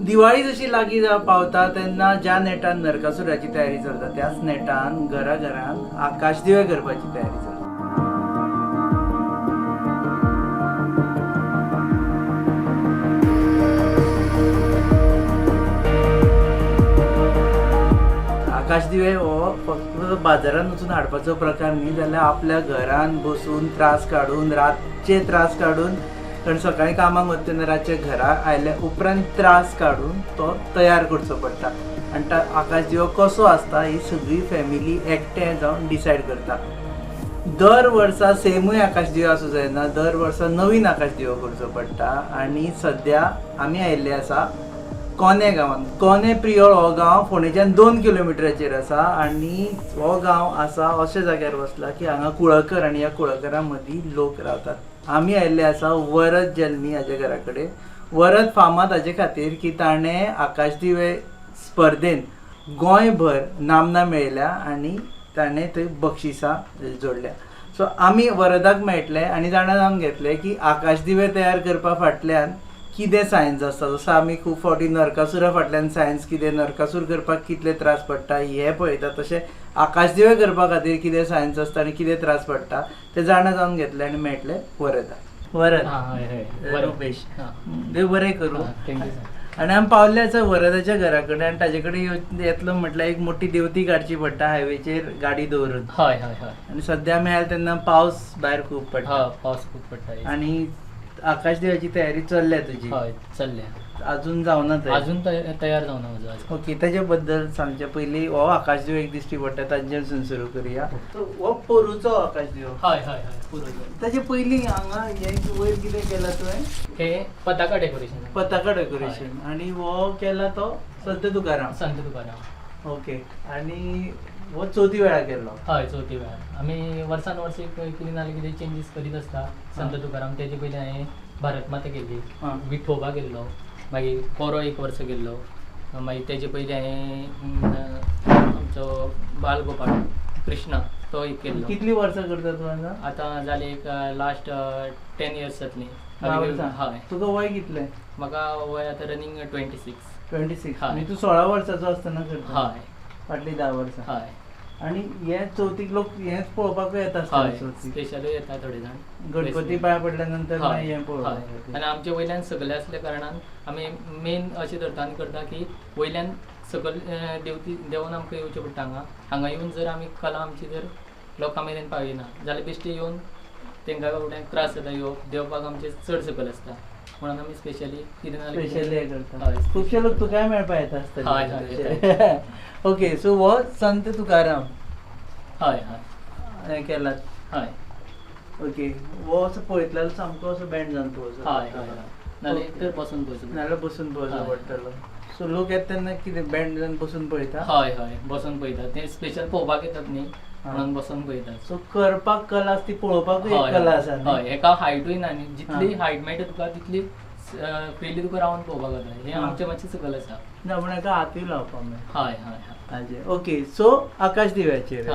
दिवाळी जशी लागीं पावता तेन्ना ज्या नेटान नरकासुराची तयारी चलता त्याच नेटान घराघरान आकाशदिवे करपाची तयारी चलता. आकाशदिवे हो फक्त बाजारान वचून हाडपाचो प्रकार न्ही, जाल्यार आपल्या घरान बसून त्रास काडून, रातचे त्रास काडून, कारण सकाळी कामाक वता तेन्ना रातचे घरा आयल्या उपरांत त्रास काडून तो तयार करचो पडटा. आनी तो आकाशदिवो कसो आसता ही सगळी फॅमिली एकठांय जावन डिसायड करता. दर वर्सा सेमूय आकाशदिवो आसूं जायना, दर वर्सा नवीन आकाशदिवो करचो पडटा. आनी सद्या आमी आयिल्ले आसा कोने गांवांत. कोने प्रियोळ हो गांव फोंडेच्यान 2 किलोमिटराचेर आसा आनी हो गांव आसा अशा जाग्यार वसला की हांगा कुळकर आनी ह्या कुळकरां मदीं लोक रावतात. आमी आयिल्ले आसा वरद जल्मी हाच्या घरा कडेन. वरद फामाद हाजे खातीर की ताणें आकाशदिवे स्पर्धेन गोंयभर नामना मेळयल्या आनी ताणें थंय बक्षिसां जोडल्या. सो आमी वरदाक मेळटले आनी जाणा जावन घेतले की आकाशदिवे तयार करपा फाटल्यान कितें सायन्स आसता. जसो आमी खूब फावटी नरकासुरा फाटल्यान सायन्स कितें, नरकासूर करपाक कितले त्रास पडटा हें पळयता, तशें आकाशदिवे करपा खातीर कितें सायन्स आसता आनी कितें त्रास पडटा ते जाणा जावन घेतले आनी मेळटले वरदाक. वरद रुपेश, देव बरें करूं. Thank you sir. आनी आमी पावल्ले आसा वरदाच्या घरा कडेन आनी ताजे कडेन येतलो म्हटल्यार एक मोठी देंवती काडची पडटा हायवेचेर गाडी दवरून. हय हय हय. आनी सद्या आमी आयले तेन्ना पावस भायर खूब पडटा. हय, पावस खूब पडटा. आनी आकाशदिव्याची तयारी चल्ल्या तुजी? हय चल्ल्या. अजून जावना? अजून तयार जावना म्हजो अजून. ओके, ताजे बद्दल सांगचे पयलीं हो आकाशदिवो एक दिश्टी पडटा तांच्यासून सुरू करुया. हो पोरूचो आकाशदिवो? हय हय हय, पोरूचो. ताजे पयलीं हांगा हे वयर कितें केलां तुवें? हे पताका डेकोरेशन. पताका डेकोरेशन. आनी हो केला तो संत तुकाराम? संत तुकाराम. ओके, आनी हो चवथी वेळा केल्लो? हय, चवथी वेळार. आमी वर्सान वर्स एक कितें ना कितें चेंजीस करीत आसता. संत तुकाराम, तेजे पयलीं हांवें भारत माता केल्ली, विठोबा केल्लो, मागीर कोरो एक वर्स केल्लो, मागीर तेजे पयलीं हांवें आमचो बालगोपाळ कृष्णा तो एक केल्लो. कितली वर्सां करता तूं आतां? आतां जाली एक लास्ट 10 इयर्स जातली. हय. तुका वय कितलें? म्हाका वय आतां रनींग 26. 26? म्हणजे तूं 16 वर्साचो आसतना करता? हय. फाटलीं 10 वर्सां? हय. आनी हे चवथीक लोक हेंच पळोवपाकूय येता आसतले? स्पेशलूय येता थोडे जाण. गणपती पांय पडल्या नंतर हें पळोवपाक. आनी आमचे वयल्यान सगळे आसल्या कारणान आमी मेन अशें धरता आनी करता की वयल्यान सकयल देंवती देंवन आमकां येवचें पडटा हांगा. हांगा येवन जर आमी कला आमची जर लोकां मेरेन पावयना जाल्यार बेश्टी येवन तांकां बाबड्यांक त्रास जाता येवप देंवपाक आमचें चड सकयल आसता, म्हणून आमी स्पेशली कितें ना स्पेशली करता. खुबशे लोक तुकाय मेळपा येता आसतले. ओके, सो हो संत तुकाराम. हय हय हें केला. हय. ओके, हो असो पळयतलो सामको असो बँड जावन पळोवचो. हय हय. नाल्यार तर बसून पळोवचो. नाल्यार बसून पळोवचो पडटलो. सो लोक येता तेन्ना कितें बँड जावन बसून पळयता? हय हय, बसून पळयता. ते स्पेशल पळोवपाक येतात न्ही म्हणून बसून पळयतात. सो करपाक कला आसा ती पळोवपाकूय एक कला आसा. हय, हेका हायटूय ना न्ही, जितली हायट मेळटा तुका तितली फ्रिली तुका रावन पळोवपाक जाता. हें आमचें मातशें सकयल आसा. ना पूण हेका हातूय लावपाक मेळटा. हय हय हाजेर. ओके, सो आकाश दिव्याचेर.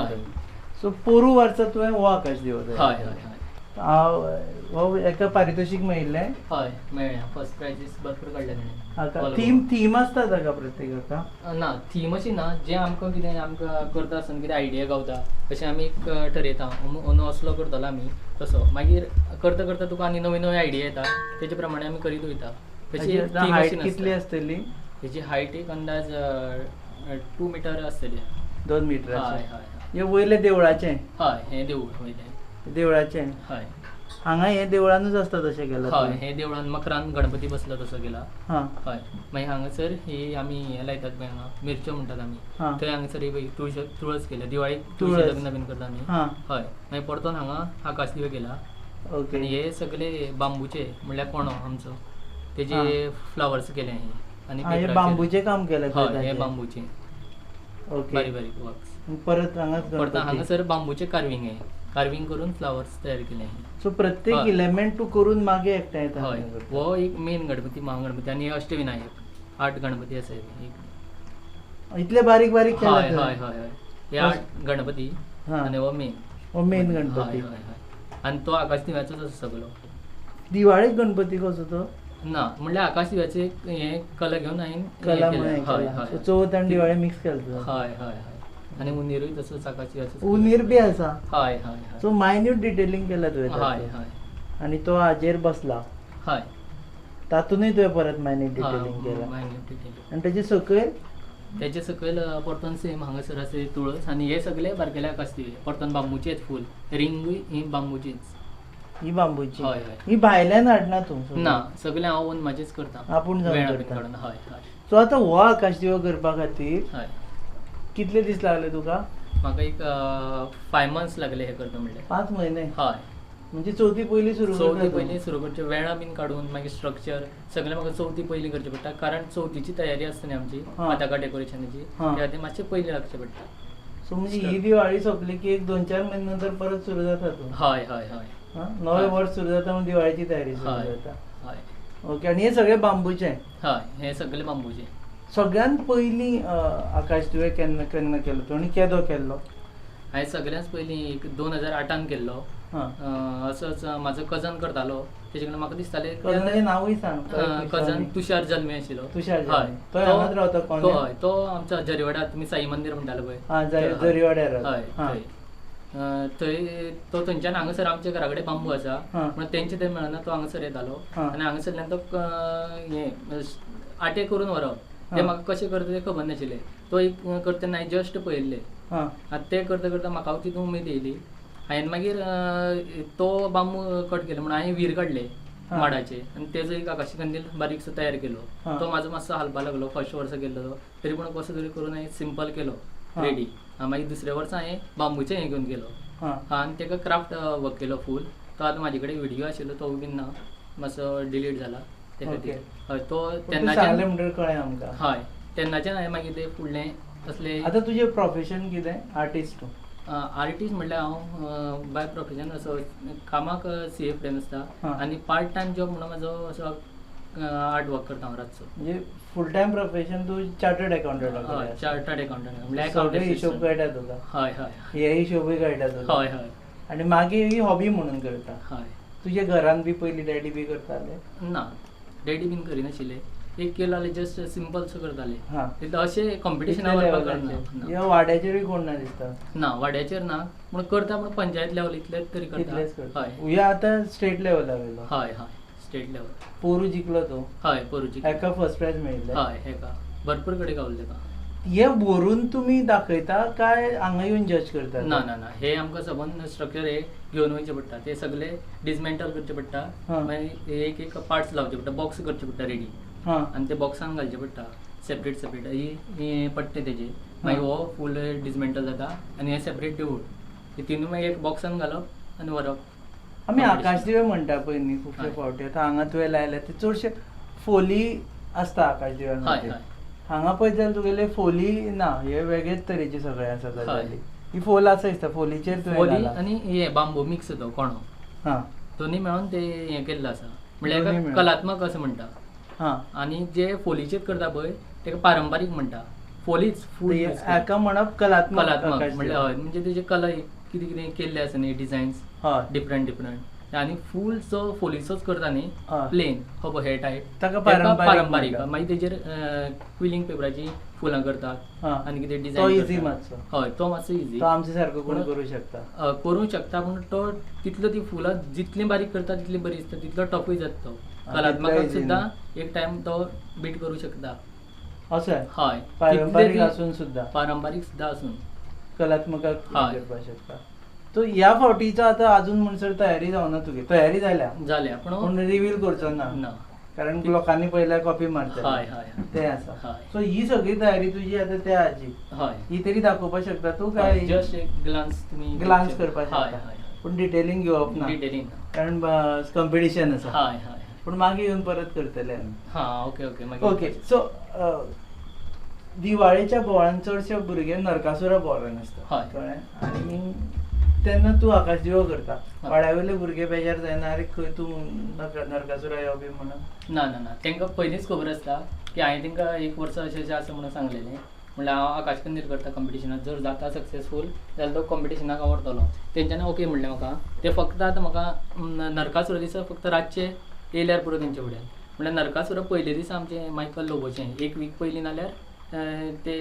सो पोरू वर्सा तुवें हो आकाश दिवो? हय हय हय. हो एका पारितोशीक मेळिल्लें? हय मेळ्ळें. फर्स्ट प्रायजीस भरपूर काडले ताणें. थीम थीम आसता ताका प्रत्येकाका? ना, थीम अशी ना. जें आमकां कितें आमकां करता आसतना कितें आयडिया गावता अशें आमी एक ठरयता, अंदू असलो करतलो आमी तसो. मागीर करता करता तुका आनी नवी नवी आयडिया येता, तेजे प्रमाणे आमी करीत वयता. तशी हायट कितली आसतली? तेजी हायट एक अंदाज 2 मिटर आसतली. 2 मिटर? हय हय. हें वयलें देवळाचें? हय, हें देवूळ वयलें देवळाचें. हय, हांगा हे देवळानूच आसता तशें केलां? हय, हे देवळान मकरान गणपती बसला तसो केला. हय, मागीर हांगासर ही आमी हें लायतात पळय हांगा मिरच्यो म्हणटात आमी, थंय हांगासर ही तुळस तुळस केल्या. दिवाळीक तुळशी लग्न बीन करता आमी. हय, मागीर परतून हांगा आकाशदिवे केला. ओके. आनी हे सगळे बांबूचे म्हणल्यार कोणो आमचो तेजे फ्लावर्स केले हे. आनी बांबूचें काम केलें? हय, हे बांबूचे. ओके, बारीक बारीक वर्क्स. परत हांगा परत हांगासर बांबूचे कार्विंग आहे, कार्विंग करून फ्लावर्स तयार केले. सो प्रत्येक एलिमेंट तूं करून मागे एकठांय येता. हय, हो एक मेन गणपती, महागणपती आनी अष्टविनायक 8 गणपती आसा. इतले बारीक बारीक? हय हय हय हय, हे 8 गणपती आनी हो मेन, हो मेन गणपती. हय हय. आनी तो आकाश दिव्याचोच आसा सगळो. दिवाळेक गणपती कसो तो ना म्हणल्यार आकाश दिव्याचे हे कला घेवन हांवें कला म्हणून चवथ आनी दिवाळी मिक्स केला. हय हय हय. आनी उंदीरूय तसोच आकाश दिव्याचो उंदीर बी आसा. हय हय. सो मायन्यूट डिटेलिंग केला तुवें. हय हय. आनी तो हाजेर बसला. हय. तातूंतय तुवें परत मायन्यूट डिटेलिंग केला. Minute detailing. आनी तेजे सकयल तेजे सकयल परतून सेम हांगासर आसा तुळस आनी हे सगळे बारकेले आकाश दिवे परतून बांबूचेच फूल रिंगूय ही बांबूचीच. ही बांबूची. हय हय. ही भायल्यान हाडना तूं? ना, सगळें हांव ओन म्हाजेच करता, आपूण जावन करता. हय हय. सो आतां हो आकाश दिवो करपा खातीर हय कितले दीस लागले तुका? म्हाका एक 5 मंथ्स लागले हे करता म्हणल्यार. 5 म्हयने? हय. म्हणजे चवथी पयलीं सुरू? चवथी पयलीं सुरू करचें, वेळां बीन काडून मागीर स्ट्रक्चर सगळें म्हाका चवथी पयलीं करचें पडटा, कारण चवथीची तयारी आसता न्ही आमची पताका डेकोरेशनाची, त्या खातीर मातशें पयलीं लागचें पडटा. सो म्हणजे ही दिवाळी सोंपली की एक 2-4 म्हयने नंतर परत सुरू जाता तूं? हय हय हय. नवें वर्स सुरू जाता म्हणून दिवाळीची तयारी सुरू जाता. हय. ओके. आनी हे सगळे बांबूचे? हय, हे सगळे बांबूचे. सगळ्यात पयलीं आकाश दिवे केन्ना केन्ना केलो तूं आनी केदो केल्लो? हांवें सगळ्यांत पयलीं एक 2008 केल्लो. असोच म्हाजो कजन करतालो, तेजे कडेन म्हाका दिसतालें. कजनाचें नांवूय सांग. कजन तुषार जल्मी आशिल्लो. तुषार जल्मी. तो हांगाच रावता? हय, तो आमच्या जरीवाड्यार, तुमी साई मंदीर म्हणटाले पळय, जरीवाड्यार. हय थंय थंय तो थंयच्यान हांगासर आमच्या घरा कडेन बांबू आसा म्हणून तेंचे थंय मेळना, तो हांगासर येतालो आनी हांगासरल्यान तो हें आटे करून व्हरप. ते म्हाका कशें करता तें खबर नाशिल्लें. तो एक करता तेन्ना हांवें जस्ट पळयल्लें. आनी तें करता करता म्हाका तितून उमेद येयली. हांवें मागीर तो बांबू कट केलो म्हणून हांवें व्हीर काडले माडाचे आनी तेजो एक आकाशी कंदील बारीकसो तयार केलो. तो म्हाजो मातसो हालपाक लागलो फर्स्ट वर्सा केल्लो तो, तरी पूण कसो तरी करून हांवें सिंपल केलो रेडी. मागीर दुसऱ्या वर्सा हांवें बांबूचें हें घेवन गेलो आनी तेका क्राफ्ट वर्क केलो फूल. तो आतां म्हाजे कडेन व्हिडियो आशिल्लो, तो बीन ना, मातसो डिलीट जाला ते खातीर. हय, तो तेन्नाच्यान कळ्ळें आमकां. हय, तेन्नाच्यान हांवें मागीर ते फुडलें असलें. आतां तुजें प्रोफेशन कितें? आर्टिस्ट तूं? आर्टिस्ट म्हणल्यार हांव बाय प्रोफेशन असो कामाक CA friend आसता आनी पार्ट टायम जॉब म्हणून म्हाजो असो आर्ट वर्क करता हांव रातचो. म्हणजे फूल टायम प्रोफेशन तूं चार्टर्ड अकाउंटंट? हय, चार्टर्ड अकाउंटंट म्हणल्यार सगळे हिशोब कळटा तुका? हय हय, हे हिशोबूय कळटा तुका? हय हय. आनी मागीर ही हॉबी म्हणून करता? हय. तुज्या घरान बी पयलीं डॅडी बी करताले? ना, डॅडी बीन करिनाशिल्ले. एक केलो जाल्यार जस्ट सिंपल सो करताले. अशें कॉम्पिटिशनाक वचपाक करना. वाड्याचेरूय कोण ना दिसता? ना, वाड्याचेर ना, पूण करता, पूण पंचायत लेवल इतलेच तरी करता. हय. हे आतां स्टेट लेवला वयलो? हय हय, स्टेट लेवल. पोरू जिखलो तूं? हय, पोरू जिखलो. हेका फर्स्ट प्रायज मेळिल्लें? हय, हेका भरपूर कडेन गावल्लें तेका. हे व्हरून तुमी दाखयता काय हांगा येवन जज करता? ना ना ना, हे आमकां सबंद स्ट्रक्चर हे घेवन वयचें पडटा, ते सगळे डिसमेंटल करचे पडटा, मागीर एक एक पार्ट्स लावचे पडटा, बॉक्स करचे पडटा रेडी, आनी ते बॉक्सान घालचे पडटा सेपरेट सेपरेट. ही पट्टे तेजे, मागीर हो फूल डिसमेंटल जाता आनी हे सेपरेट देवूळ, हे तिनूय मागीर एक बॉक्सान घालप आनी व्हरप. आमी आकाश दिवे म्हणटा पळय न्ही खुबशे फावटी, आतां हांगा तुवें लायल्या ते चडशे फोली आसता आकाश दिव्या. हांगा पळयत जाल्यार तुगेले फोली ना, हे वेगळेच तरेचे सगळे आसा गजाली. ही फोल आसा दिसता, फोलीचेर फोली आनी हे बांबू मिक्स तो कोणो, दोन्ही मेळून ते हें केल्लें आसा, म्हणल्यार कलात्मक अशें म्हणटा. आनी जे फोलीचेर करता पळय तेका पारंपारीक म्हणटा. फोलीच फूल हाका म्हणप कलात्मक. कलात्मक म्हणल्यार हय, म्हणजे तेजे कला कितें कितें केल्ले आसा न्ही डिजायन्स डिफरंट डिफरंट. आनी फूल जो फोलीचोच करता न्ही प्लेन हो पळय हे टायप, ताका पारंपारीक. मागीर तेजेर क्विलिंग पेपराची फुलां करतात आनी कितें डिजायन. इजी मातसो. हय, तो मातसो इजी, तो आमचे सारको कोण करूं शकता, करूं शकता. पूण तो तितलो ती फुलां जितली बारीक करता तितली बरी दिसता, तितलो टफूय जाता तो. कलात्मक सुद्दां एक टायम तो बीट करूं शकता. अशें? हय, पारंपारीक आसून सुद्दां, पारंपारीक सुद्दां आसून कलात्मकाक करपाक शकता. तो ह्या फावटीचो आतां अजून म्हणसर तयारी जावना तुगे? तयारी जाल्या जाल्या, पूण रिवील करचो ना, कारण लोकांनी पयल्यार कॉपी मारता ते आसा. सो ही सगळी तयारी तुजी आतां त्या हाजी, ही तरी दाखोवपाक शकता तूं काय जस्ट एक ग्लान्स तुमी ग्लान्स करपाक शकता, पूण डिटेलिंग घेवप ना, कारण कॉम्पिटिशन आसा. पूण मागीर येवन परत करतले आमी. हां, ओके ओके ओके. सो दिवाळेच्या बोवाळान चडशे भुरगे नरकासुरा बोवाळान आसता, कळ्ळें? आनी तेन्ना तूं आकाश दिवो करता, वाड्या वयले भुरगे बेजार जायना अरे खंय तूं नरकासुरा यो बी म्हणून? ना ना ना, तांकां पयलींच खबर आसता की हांवें तांकां एक वर्सा अशें अशें आसा म्हणून सांगलेलें, म्हणल्यार हांव आकाश कंदील करता कंपिटिशनाक, जर जाता सक्सेसफूल जाल्यार तो कंपिटिशनाक हांव व्हरतलो. तेंच्यांनी ओके म्हणलें म्हाका. ते फक्त आतां म्हाका नरकासुरा दिसा फक्त रातचे येयल्यार पुरो तेंच्या फुड्यान. म्हणल्यार नरकासुरा पयले दिसा आमचें मायकल लोबोचें एक वीक पयलीं नाल्यार ते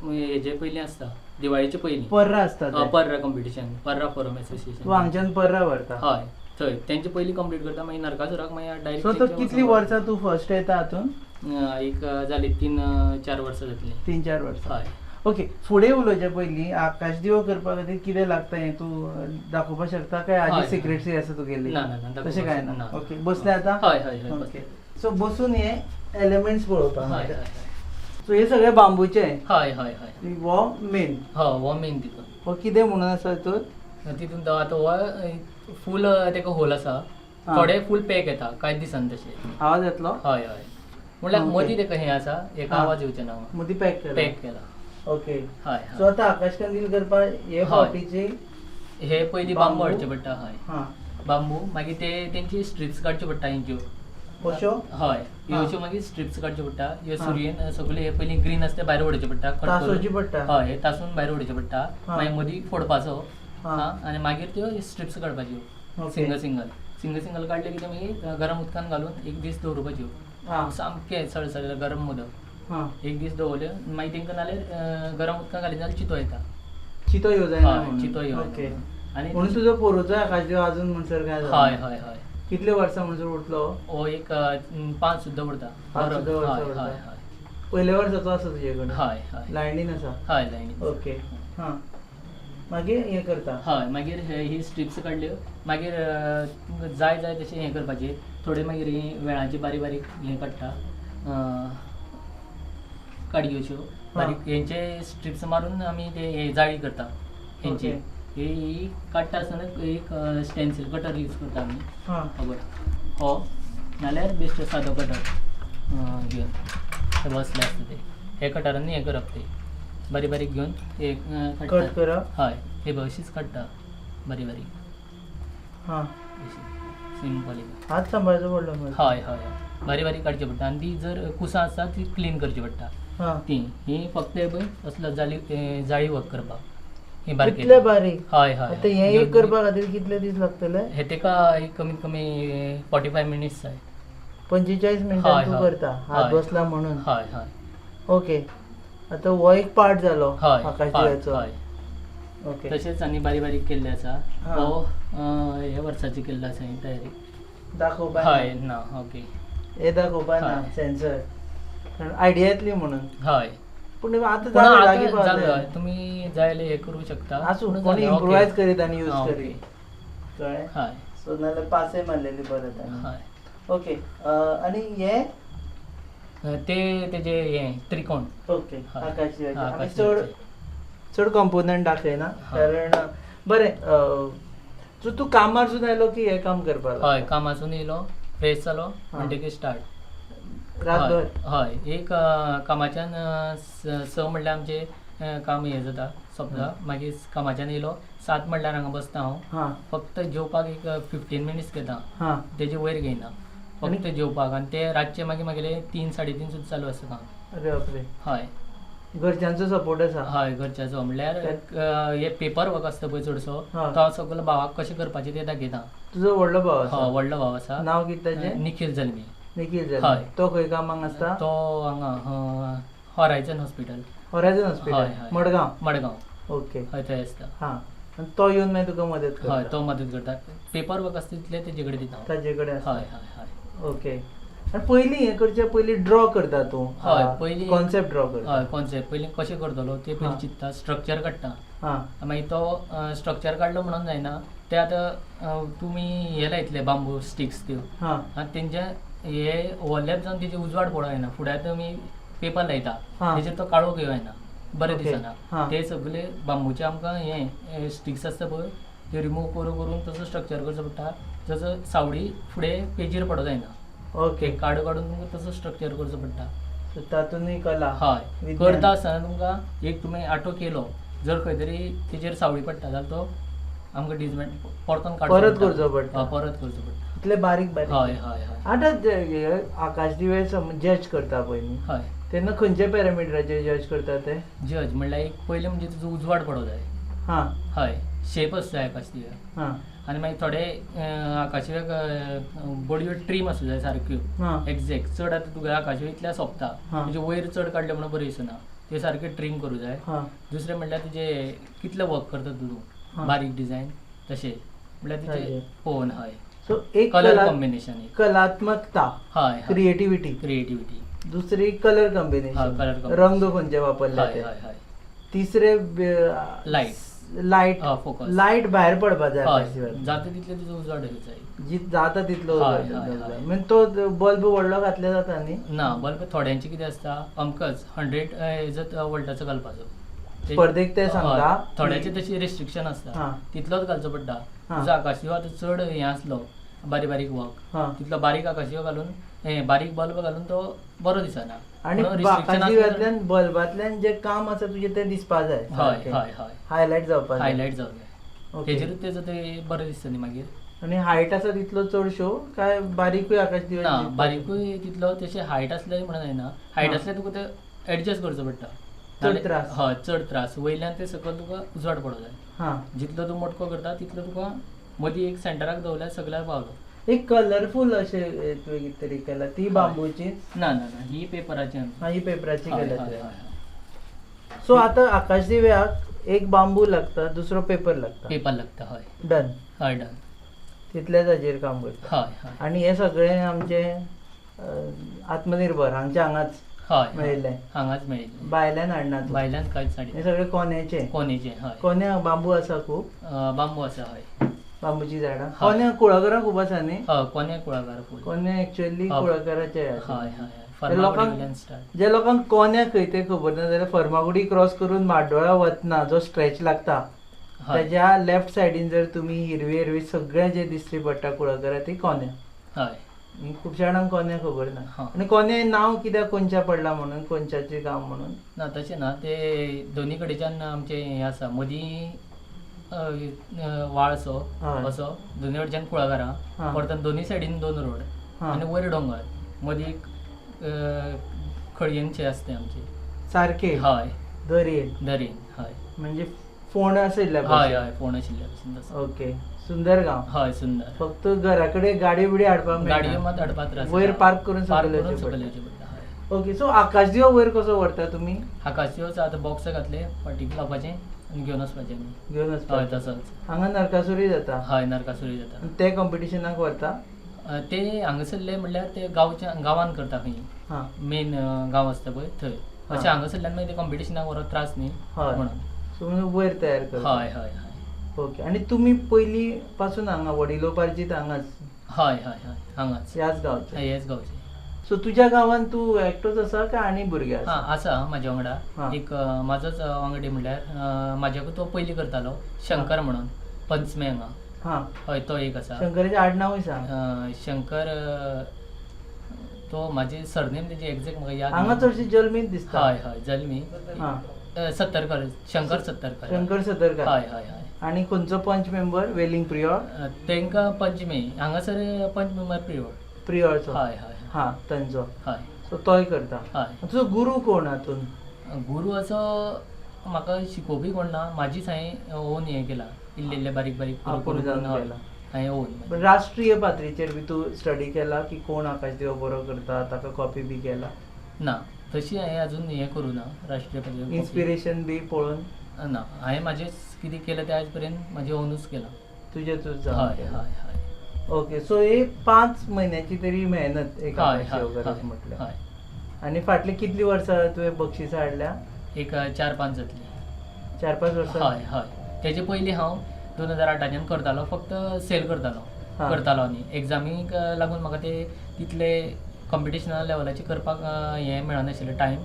हेजे पयलीं आसता, दिवाळीचे पयलीं पर्रा आसता, पर्रा कंपिटिशन, पर्रा फोरम एसोसिएशन. तूं हांगच्यान पर्रा व्हरता? हय, थंय तेंचे पयलीं कंप्लीट करता, मागीर नरकासुराक मागीर डायरेक्ट. सो तो कितली वर्सां तूं फर्स्ट येता हातून? एक जाली 3-4 वर्सां जातली. 3-4 वर्सां. हय. ओके, फुडें उलोवचे पयलीं आकाश दिवो करपा खातीर कितें लागता हें तूं दाखोवपाक शकता काय आजी सिक्रेटसी आसा तुगेली? ना ना ना, तशें कांय ना. ओके, बसले आतां? हय हय हय. ओके, सो बसून हे एलिमेंट्स पळोवपाक. हय हय. सो हे सगळे बांबूचे. हय हय हय. हो मेन. हय, हो मेन तितून. हो कितें म्हणून आसा तितून? तितून आतां हो फूल तेका होल आसा, थोडे फूल पॅक येता कांय दिसान तशें. आवाज येतलो? हय हय. म्हणल्यार मदीं तेका हें आसा, हेका आवाज येवचो ना, मदीं पॅक केला. पॅक केला. ओके. हय. सो आतां आकाश कंदील करपाक हे फावटीचे हे पयलीं बांबू हाडचे पडटा. हय, बांबू, मागीर ते तेंची स्ट्रिप्स काडच्यो पडटा हेंच्यो. अश्यो? हय, ह्यो मागीर स्ट्रिप्स काडच्यो पडटा. ह्यो सुरयेन सगळे हे पयलीं ग्रीन आसता ते भायर उडोवचे पडटा, तासोवची पडटा. हय, हे तासून भायर उडोवचे पडटा, मागीर मदीं फोडपाचो आनी मागीर त्यो स्ट्रिप्स काडपाच्यो सिंगल सिंगल सिंगल सिंगल काडले की ते मागीर गरम उदकान घालून एक दीस दवरुपाच्यो, सामकें सळसळें गरम उदक एक दीस दवरल्यो. मागीर तेंकां नाल्यार गरम उदकान घाली जाल्यार चितो येता. चितो येवं जायना? चितो येवं. ओके. आनी म्हणून तुजो पोरूचो आकाश दिवो अजून म्हणसर काय? हय हय हय. कितले वर्सां म्हणसर उरतलो? हो एक 5 सुद्दां उरता. 5 सुद्दां वर्सां उरता. पयल्या वर्साचो आसा तुजे कडेन? हय हय. लायनीन आसा? हय, लायनीन. ओके. हां, मागीर हें करता? हय, मागीर ही स्ट्रिप्स काडल्यो, मागीर जाय जाय तशें हें करपाचें. थोडे मागीर ही वेळाची बारीक बारीक हें काडटा, काडयो बारीक हेंचे स्ट्रिप्स मारून आमी ते जाळी करता हेंची. ही काडटा आसतना एक स्टेन्सील कटर यूज करता आमी, खबर हो नाल्यार बेश्टो सादो कटर घेवन हे बसले आसता ते हे कटरांनी हें करप, ते बारीक बारीक घेवन एक कट करप. हय, हे अशीच काडटा बारीक बारीक. हां, सिंपल. हात सांबाळचो पडलो. हय हय, बारीक बारीक काडची पडटा. आनी ती जर कुसां आसता ती क्लीन करची पडटा. ती ही फक्त पळय असलो जाळी जाळी वर्क करपाक ही बारीक. कितले बारीक? हय हय. आतां हें एक करपा खातीर कितले दीस लागतले? हे तेका एक कमीत कमी 45 मिनिट्स जाय. 45 मिनटां तूं करता हात बसला म्हणून? हय हय. ओके, आतां हो एक पार्ट जालो आकाश दिव्याचो. हय. ओके, तशेंच आनी बारीक बारीक केल्ले आसा. हो हे वर्साची केल्लो आसा ही तयारी. दाखोवपा? हय ना. ओके, हे दाखोवपा ना सेन्सर, आयडिया येतली म्हणून. हय, पूण आतां जालें, तुमी जाय जाल्यार हें करूं शकता. आसूं, कोणी इम्प्रोवायज करीत आनी यूज करीत, कळ्ळें? हय. सो नाल्यार पासय मारलेली परत. हय. ओके, आनी हे ते तेजे हे त्रिकोण. ओके, आकाश दिव्याचे. आमी चड चड कंपोनंट दाखयना कारण बरें. सो तूं कामार सुद्दां आयलो की हें काम करपाक? हय, कामासून येयलो, फ्रेश जालो म्हणटकीर स्टार्ट रातभर. हय, एक कामाच्यान 6 म्हणल्यार आमचें काम हें जाता सोंपता. मागीर कामाच्यान येयलो 7 म्हणल्यार हांगा बसता हांव. फक्त जेवपाक एक 15 मिनिट्स घेता, तेजे वयर घेयना, फक्त जेवपाक. आनी ते रातचे मागीर मागेले 3 साडे 3 सुद्दां चालू आसता काम. अरे बापरे. हय, घरच्यांचो सपोर्ट आसा? हय, घरच्यांचो. म्हणल्यार हे पेपर वर्क आसता पळय चडसो, तो हांव सगलो भावाक कशें करपाचें तें दाखयता. तुजो व्हडलो भाव आसा? हय, व्हडलो भाव आसा. नांव कितें ताजें? निखील जल्मी. निखील जल्मी. हय. तो खंय कामाक आसता? तो हांगा Horizon hospital. Horizon hospital, Madgaon? Madgaon. Okay. हय, थंय आसता. हां, आनी तो येवन मागीर तुका मदत करता? हय, तो मदत करता. पेपर वर्क आसता तितलें तेजे कडेन दिता. ताजे कडेन आसता. हय हय हय. ओके, आनी पयलीं हें करचे पयलीं ड्रॉ करता तूं? हय, पयलीं कॉन्सेप्ट ड्रॉ करता. हय, कॉन्सेप्ट पयलीं कशें करतलो तें पयलीं चिंत्ता, स्ट्रक्चर काडटा. मागीर तो स्ट्रक्चर काडलो म्हणून जायना, ते आतां तुमी हे लायतले बांबू स्टिक्स त्यो, आनी तेंचे हे ओवरलॅप जावन तेजे उजवाड पडोंक जायना. फुड्यां तुमी पेपर लायता तेजेर तो काळोख येवं जायना, बरें दिसना. ते सगळे बांबूचे आमकां हे स्टिक्स आसता पळय ते रिमूव करून करून तसो स्ट्रक्चर करचो पडटा, जसो सावळी फुडें पेजीर पडोंक जायना. ओके, काडू काडून तुमकां तसो स्ट्रक्चर करचो पडटा. तातूंतय कला. हय, करता आसतना तुमकां एक तुमी आटो केलो जर खंय तरी तेजेर सावळी पडटा जाल्यार तो आमकां डिजमेंट परतून काडचो परत करचो पडटा. परत करचो पडटा, इतले बारीक बारीक. हय हय हय. आतां आकाश दिवे जज करता पळय न्ही, हय, तेन्ना खंयच्या पॅरामिटराचेर जज करता ते? जज म्हणल्यार एक पयलें म्हणजे तुजो उजवाड पडो जाय. हय, शेप आसता जाय आकाश दिव्याक. आनी मागीर थोडे आकाश दिव्याक बडयो ट्रीम आसूं जाय सारक्यो एग्जॅक्ट. चड आतां तुगे आकाश दिवो इतल्या सोंपता, तुजे वयर चड काडले म्हणून बरें दिसना, ते सारके ट्रीम करूं जाय. दुसरें म्हणल्यार तुजे कितले वर्क करता तूं, बारीक डिजायन तशें म्हणल्यार तुजे पळोवन. हय, सो एक कलर कॉम्बिनेशन एक. कलात्मकता, हय, क्रिएटिविटी, क्रिएटिविटी. दुसरी कलर कॉम्बिनेशन, कलर कॉम्बिनेशन, रंग खंयचे वापरले ते. हय हय तिसरे लायट, लायट, फोकस, लायट भायर पडपा जाय. हय, जाता तितले तुजो उजवाड जाय, जी जाता तितलो उजवाड. म्हणजे तो बल्ब व्हडलो घातले जाता न्ही? ना, बल्ब थोड्यांचे कितें आसता, अमकच 100 वोल्टाचो घालपाचो स्पर्धेक ते सांगता, थोड्याचे तशी रेस्ट्रिक्शन आसता, तितलोच घालचो पडटा. तुजो आकाश दिवो आतां चड हें आसलो बारीक बारीक वर्क, तितलो बारीक आकाश दिवो घालून, बारीक बल्ब घालून तो बरो दिसना. आनी आकाश दिव्यांतल्यान बल्बांतल्यान जे काम आसा तुजें तें दिसपा जाय, हय हय हय, हायलायट जावपा जाय, हायलायट जावप जाय, तेजेरूच तेजो ते बरें दिसता न्ही मागीर. आनी हायट आसा तितलो चड शो काय बारीकूय आकाश दिवे? ना, बारीकूय तितलो, तशें हायट आसलें म्हणून जायना, हायट आसल्यार तुका ते एडजस्ट करचो पडटा, चड त्रास. हय, चड त्रास. वयल्यान ते सकयल तुका उजवाड पडो जाय, जितलो तूं मोटको करता तितलो तुका मदीं एक सेंटराक दवरल्यार सगळ्याक पावलो. एक कलरफूल अशें तुवें कितें तरी केलां, ती बांबूची? ना ना ना, ही पेपराची. ही पेपराची केल्या तुवें. सो आतां आकाश दिव्याक एक बांबू लागता, दुसरो पेपर लागता. पेपर लागता, हय. डन. हय, डन. तितल्याच हाजेर काम करता. हय हय. आनी हें सगळें आमचें आत्मनिर्भर हांगच्या हांगाच मेळिल्लें? हांगाच मेळिल्लें, भायल्यान हाडना? भायल्यान कांयच हाडना. हें सगळें कोन्याचें? कोन्याचें, हय. कोन्या बांबू आसा खूब? बांबू आसा, हय. बांबूची झाडां कोन्या कुळागरां खूब आसा न्ही? हय, कोन्या कुळागर फूल. कोन्या एक्चुअली कुळागराचे आसा. हय हय. लोकांक, जे लोकांक कोन्या खंय तें खबर ना जाल्यार फर्मागुडी क्रॉस करून म्हाड्डोळा वतना जो स्ट्रेच लागता त्याच्या लेफ्ट सायडीन जर तुमी हिरवी हिरवी सगळें जे दिसली पडटा कुळागरां ती कोन्या. हय. खुबश्या जाणांक कोन्या खबर ना. आनी कोन्या नांव कित्याक कोनच्या पडला म्हणून, कोनच्याचें गांव म्हणून? ना, तशें ना, ते दोनी कडेच्यान आमचें हें आसा, मदीं वाळ असो असो दोनी कडच्यान कुळागरां, परत दोनी सायडीन दोन रोड आनी वयर डोंगर, मदीं एक खळयेनशें आसता आमचें सारकें. हय, दर्येन. दर्येन, हय. म्हणजे फोंड आशिल्ल्या? हय हय, फोंड आशिल्ल्या भशेन तसो. ओके, सुंदर गांव. हय, सुंदर. फक्त घरा कडेन गाडयो बिडी हाडपाक, गाडयो मात हाडपाक त्रास, वयर पार्क करून सकयल येवचें पडटा. ओके, सो आकाश दिवो वयर कसो व्हरता तुमी? आकाश दिवो आतां बॉक्स घातले फाटीक लावपाचें आनी घेवन वचपाचें. घेवन वचपाचें. हय, तसोच. हांगा नरकासुरी जाता? हय, नरकासुरी जाता. ते कॉम्पिटिशनाक व्हरता? ते हांगासरले म्हणल्यार ते गांवच्या गांवान करता खंय, मेन गांव आसता पळय थंय. अशें हांगासरल्यान मागीर ते कॉम्पिटिशनाक व्हरप त्रास न्ही म्हणून. सो म्हणून वयर तयार करता. हय हय हय. ओके, आनी तुमी पयलीं पासून हांगा वडिलोपार्जीत हांगाच? हय हय हय, हांगाच, ह्याच गांवचे. ह्याच गांवचे. सो तुज्या गांवान तूं एकटोच आसा काय आनी भुरगे आसा? आसा म्हाज्या वांगडा एक म्हाजोच वांगडी, म्हणल्यार म्हाज्याकूय तो पयलीं करतालो, शंकर म्हणून, पंचमे हांगा. हय, तो एक आसा. शंकराचें आडनांवूय सांग. शंकर, तो म्हाजे सरनेम तेजी एग्जॅक्ट म्हाका याद. हांगा चडशे जल्मीत दिसता. हय हय, जल्मी. सत्तरकर, शंकर सत्तरकर. शंकर सत्तरकर. हय हय हय. आनी खंयचो पंच मेंबर वेलिंग प्रियोळ? तांकां पंचमी हांगासर पंच मेंबर प्रियोळ. प्रियोळचो. हय हय. हां, तांचो. हय. सो तोय करता. हय. तुजो गुरू कोण हातून? गुरू असो म्हाका शिकोवपी कोण ना, म्हाजीच हांवें ओन हें केलां, इल्लें इल्लें बारीक बारीक आपूण जावन केलां हांवें ओन. राष्ट्रीय पातळीचेर बी तूं स्टडी केला की कोण आकाश दिवो बरो करता ताका कॉपी बी केला? ना, तशी हांवें अजून हें करूं ना राष्ट्रीय पातळीर. इन्स्पिरेशन बी पळोवन? ना, हांवें म्हाजें कितें केलें ते आयज पर्यंत म्हाजें ओनूच केलां. तुजें तुजें हय हय हय. ओके, सो हे 5 म्हयन्याची तरी मेहनत एक आकाश दिवो करप म्हटल्यार. आनी फाटलीं कितलीं वर्सां तुवें बक्षिसां हाडल्या? एक 4-5 जातली. 4-5 वर्सां? हय हय. तेजे पयलीं हांव 2008 करतालो, फक्त सेल करतालो करतालो आनी एग्जामीक लागून म्हाका ते तितले कॉम्पिटिशनल लेवलाचे करपाक हें मेळनाशिल्लें टायम.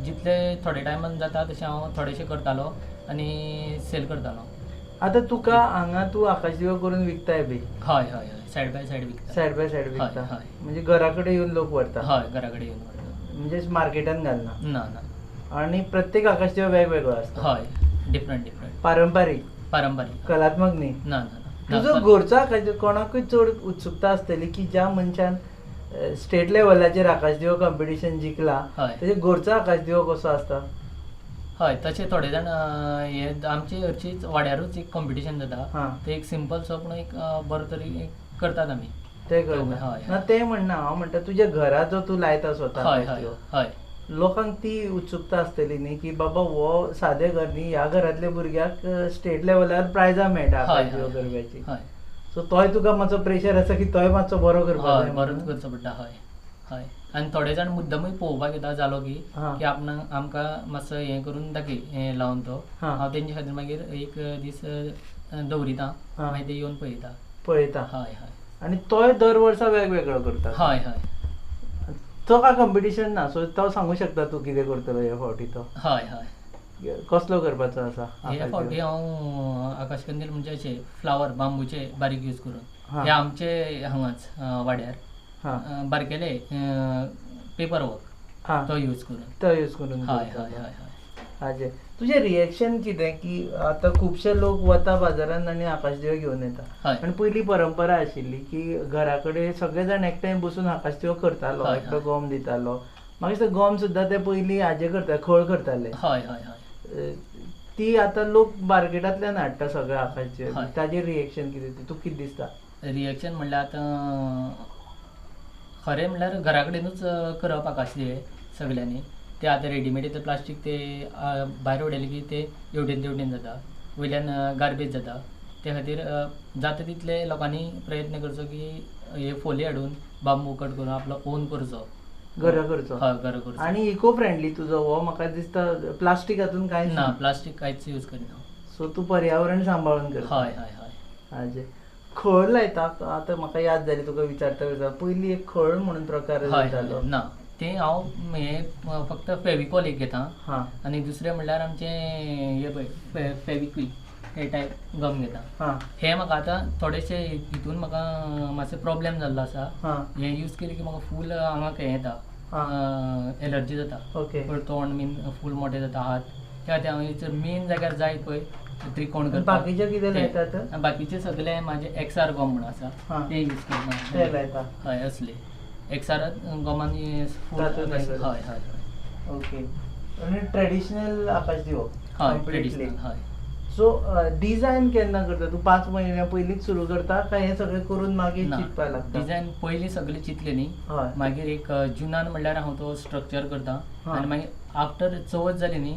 जितले थोडे टायमान जाता तशें हांव थोडेशें करतालो आनी सेल करतालो. आतां तुका हांगा तूं आकाश दिवो करून विकताय बी? हय हय हय, सायड बाय सायड विकता. सायड बाय सायड विकता, म्हणजे घरा कडेन येवन लोक व्हरता? हय, घरा कडेन येवन व्हरता. म्हणजे मार्केटान घालना? ना ना. आनी प्रत्येक आकाश दिवो वेगवेगळो आसता? हय, डिफरंट डिफरंट. पारंपारीक? पारंपारीक. कलात्मक न्ही? ना ना. तुजो घरचो आकाश दिवो कोणाकूय चड उत्सुकता आसतली की ज्या मनशान स्टेट लेवलाचेर आकाशदिवो कॉम्पिटिशन जिखला, हय. तेजे घरचो आकाशदिवो कसो आसता? हय, तशें थोडे जाण हे आमचे हरशींच वाड्यारूच एक कॉम्पिटिशन जाता, ते एक सिंपल सो पूण एक बरो तरी एक करतात आमी ते करता. हय. ना ते म्हणना, हांव म्हणटा तुज्या घरा जो तूं लायता स्वता हय हय आकाशदिवो, हय लोकांक ती उत्सुकता आसतली न्ही की बाबा हो सादें घर न्ही, ह्या घरांतल्या भुरग्याक स्टेट लेवलार प्रायजां मेळटा आकाशदिवो करपाची. हय. सो तोय तुका मातसो प्रेशर आसा की तोय मातसो बरो करपाक हय, बरोच करचो पडटा. हय हय. आनी थोडे जाण मुद्दमूय पळोवपाक येता जालो की की आपणाक आमकां मातसो हें करून दाखय हें लावन तो, हांव तेंचे खातीर मागीर एक दीस दवरिता, मागीर ते येवन पळयता पळयता. हय हय. आनी तोय दर वर्सा वेगवेगळो करता. हय हय. तो काय कॉम्पिटिशन ना, सो तो सांगू शकता तूं कितें करतलो हे फावटी तो? हय हय. कसलो करपाचो आसा? हे फावटी हांव आकाश कंदील म्हणजे अशे फ्लावर बांबूचे बारीक यूज करून, हे आमचे हांगाच वाड्यार बारकेले पेपर वर्क तो यूज करून, तो यूज करून. हय हय हय हय. हाजे तुजें रिएक्शन कितें की आतां खुबशे लोक वता बाजारान आनी आकाशदिवे घेवन येता, आनी पयलीं परंपरा आशिल्ली की घरा कडेन सगळे जाण एकठांय बसून आकाशदिवो करतालो, एकटो गोम दितालो, मागीर ते गोम सुद्दां ते पयलीं हाजे करता, खळ करताले. हय हय हय. ती आतां लोक मार्केटांतल्यान हाडटा सगळे आकाशदिवे, ताजेर रिएक्शन कितें, तुका कितें दिसता? रिएक्शन म्हणल्यार आतां खरें म्हणल्यार घरा कडेनूच करप आकाशदिवे सगल्यांनी, ते आतां रेडीमेड येता प्लास्टीक, ते भायर उडयले की ते हेवटेन तेवटेन जाता, वयल्यान गार्बेज जाता. ते खातीर जाता तितले लोकांनी प्रयत्न करचो की हे फोली हाडून बांबू कट करून आपलो ओन करचो, घरा करचो. हय, घरा करचो. आनी इको फ्रेंडली तुजो हो म्हाका दिसता, प्लास्टीक हातून कांयच ना, प्लास्टीक कांयच यूज करिना. सो तूं पर्यावरण सांबाळून करता. हय हय हय. हाजे खळ लायता आतां म्हाका याद जाली तुका विचारता विचारता, पयलीं एक खळ म्हणून प्रकार जातालो. ना, ते हांव हें फक्त फेविकॉल एक घेता, आनी दुसरें म्हणल्यार आमचें हें पळय फेविक्वीक हे टायप गम घेता. हें म्हाका आतां थोडेशे हितून म्हाका मातसो प्रोब्लेम जाल्लो आसा, हें यूज केलें की म्हाका फूल आंगाक हें येता, एलर्जी जाता, तोंड बीन फूल मोटें जाता, हात. त्या खातीर हांव मेन जाग्यार जाय पळय त्रिकोण करता. बाकीचे कितें लायतात? बाकीचे सगळे म्हाजे एक्सआर गम म्हणून आसा ते यूज करता, ते लायता. हय, असले एक्सआर गमान. हय हय हय. ओके. आनी ट्रेडिशनल आकाशदिवो? हय, ट्रेडिशनल. हय. सो डिझायन केन्ना करता तूं? 5 म्हयन्या पयलींच सुरू करता काय हें सगळें करून मागीर चिंतपाक लागता? डिझायन पयलीं सगळें चिंतलें न्ही, मागीर एक जुनान म्हणल्यार हांव तो स्ट्रक्चर करता, आनी मागीर आफ्टर चवथ जाली न्ही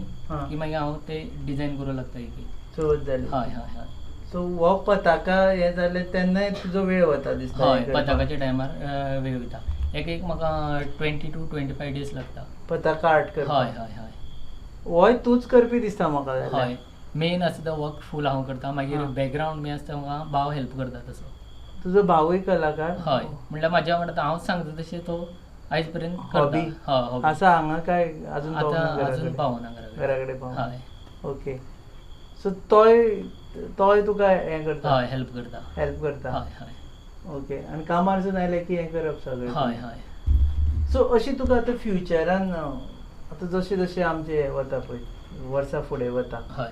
की मागीर हांव ते डिझायन करूंक लागता एक चवथ जाली. हय हय हय. सो हो पताका हें जालें तेन्नाय तुजो वेळ वता दिसता? हय, पताकाच्या टायमार वेळ वता, एक एक म्हाका 20 to 25 days लागता पताका आर्ट करपाक. हय हय हय. होय तूंच करपी दिसता म्हाका. हय, मेन आसता तो वर्क फूल हांव करता, मागीर बॅकग्रावंड बी आसता म्हाका भाव हेल्प करता तसो. तुजो भावूय कलाकार? हय, म्हणल्यार म्हाज्या वांगडा हांव सांगता तशें तो आयज पर्यंत करता. आसा हांगा काय अजून? अजून पावना, घरा कडेन पावना. हय. ओके. सो तोय तुका हें करता? हय, हेल्प करता. हेल्प करता. हय हय. ओके. आनी कामारसून आयले की हें करप सगळें? हय हय. सो अशी तुका आतां फ्युचरान आतां जशें जशें आमचें वता पळय वर्सां फुडें वता, हय,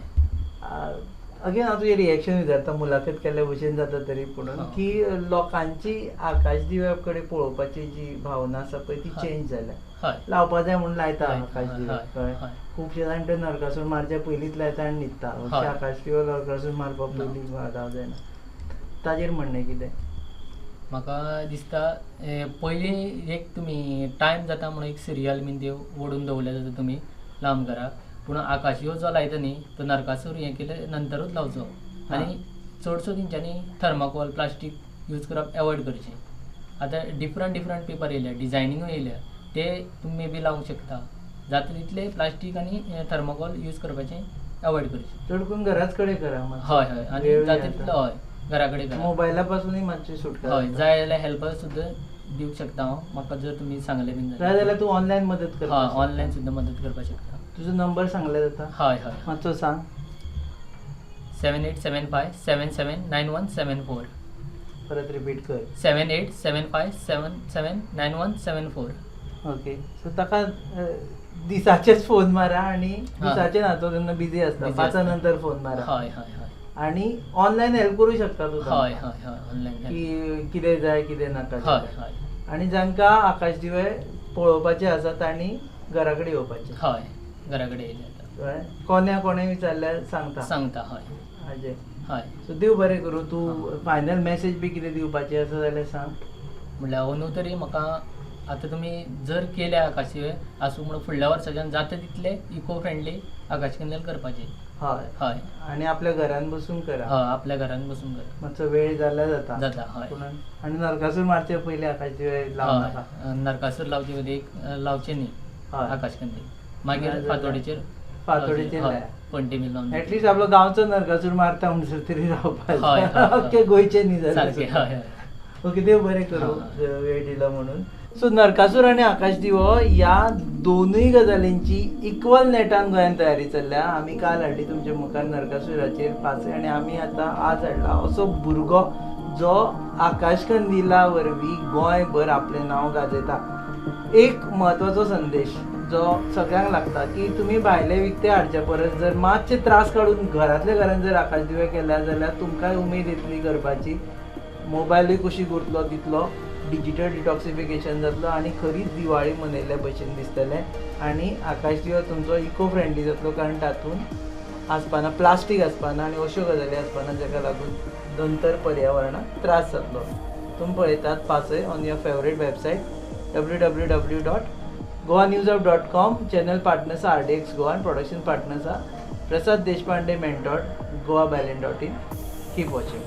अगेन हांव तुजें रिएक्शन विचारता, मुलाखत केल्ल्या भशेन जाता तरी पुणून, की लोकांची आकाश दिव्या कडेन पळोवपाची जी भावना आसा पळय ती चेंज जाल्या. लावपा जाय म्हणून लायता आकाश दिवे, कळ्ळें? खुबशे जाण ते नरकासूर मारच्या पयलींच लायता आनी न्हिदता. आकाश दिवो नरकासूर मारपा पयलीं जावं जायना, ताजेर म्हणणें कितें? म्हाका दिसता पयलीं एक तुमी टायम जाता म्हणून एक सिरियल बीन त्यो ओडून दवरले जाता तुमी लावन घराक, पूण आकाशदिवो जो लायता न्ही तो नरकासूर हें केले नंतरूच लावचो, आनी चडसो तेंच्यांनी थर्माकोल प्लास्टीक यूज करप एवॉयड करचें. आतां डिफरंट डिफरंट पेपर येयल्या, डिजायनिंगूय येयल्या, ते तुमी बी लावंक शकता. जाता तितले प्लास्टीक आनी थर्माकोल यूज करपाचें एवॉयड करचें. चड करून घराच कडेन करा. हय हय. आनी जाता तितलो हय घरा कडेन करा, मोबायला पासूनय मातशी सुटका. हय, जाय जाल्यार हेल्पर सुद्दां दिवंक शकता हांव, म्हाका जर तुमी सांगलें बीन जाय जाल्यार तूं ऑनलायन मदत करता? हय, ऑनलायन सुद्दां मदत करपाक शकता. तुजो नंबर सांगल्यार जाता? हय हय. मातसो सांग. 7875 77 9174. परत रिपीट कर. 7875 77 9174. ओके. सो ताका दिसाचेच फोन मारा, आनी दिसाचे ना, तो तेन्ना बिजी आसता, 5 नंतर फोन मारा. हय हय हय. आनी ऑनलायन हेल्प करूं शकता तूं? हय हय हय, ऑनलायन की कितें जाय कितें नाका. हय हय. आनी जांकां आकाश दिवे पळोवपाचे आसा तांणी घरा कडेन येवपाचें. हय, घरा कडेन येयले जाता. कळ्ळें? कोण्या कोणें विचारल्यार सांगता. सांगता, हय. हाजें. हय. सो देव बरें करूं. तूं फायनल मॅसेज बी कितें दिवपाची आसा जाल्यार सांग. म्हणल्यार अंदू तरी म्हाका आतां तुमी जर केल्या आकाशी आसूं म्हणून फुडल्या वर्साच्यान जाता तितले इको फ्रेंडली आकाश कंदील करपाचे. हय. हय. आनी आपल्या घरान बसून करा. हय, आपल्या घरान बसून करा. मातसो वेळ जाल्यार जाता. जाता, हय. पूण आनी नरकासूर मारचे पयलीं आकाश दिवे लावं नाका. हय, नरकासूर लावचे पयलीं एक लावचे न्ही आकाश कंदील, मागीर नाजाल्यार फांतोडेचेर. फांतोडेचेर हय, लाया. पणटी बी लावन. एटलीस्ट आपलो गांवचो नरकासूर मारता म्हणसर तरी हय, रावपाक. हय, हय. अख्खे गोंयचे न्ही जाल्यार. सारकें, हय हय. ओके, देव बरें करूं. हा. वेळ दिलो म्हणून. सो नरकासूर आनी आकाश दिवो ह्या दोनूय गजालींची इक्वल नेटान गोंयांत तयारी चल्ल्या. आमी काल हाडली तुमच्या मुखार नरकासुराचेर पासय आनी आमी आतां आज हाडला असो भुरगो जो आकाश कंदिला वरवीं गोंयभर आपलें नांव गाजयता. एक म्हत्वाचो संदेश जो सगळ्यांक लागता की तुमी भायले विकते हाडच्या परस जर मातशे त्रास काडून घरांतल्या घरान जर आकाश दिवे केल्या जाल्यार तुमकांय उमेद येतली करपाची. मोबायलूय कुशीक उरतलो, तितलो डिजिटल डिटॉक्सिफिकेशन जातलो आनी खरीच दिवाळी मनयल्ल्या भशेन दिसतलें. आनी आकाश दिवो तुमचो इको फ्रेंडली जातलो, कारण तातूंत आसपाना प्लास्टीक आसपाना आनी अश्यो गजाली आसपाना जाका लागून नंतर पर्यावरणाक त्रास जातलो. तुमी पळयतात पासय on your favourite website www.goanewshub.com. Channel partners RDX Goa आनी production partners Prasad Deshpande mentor, goabyline.in. Keep watching.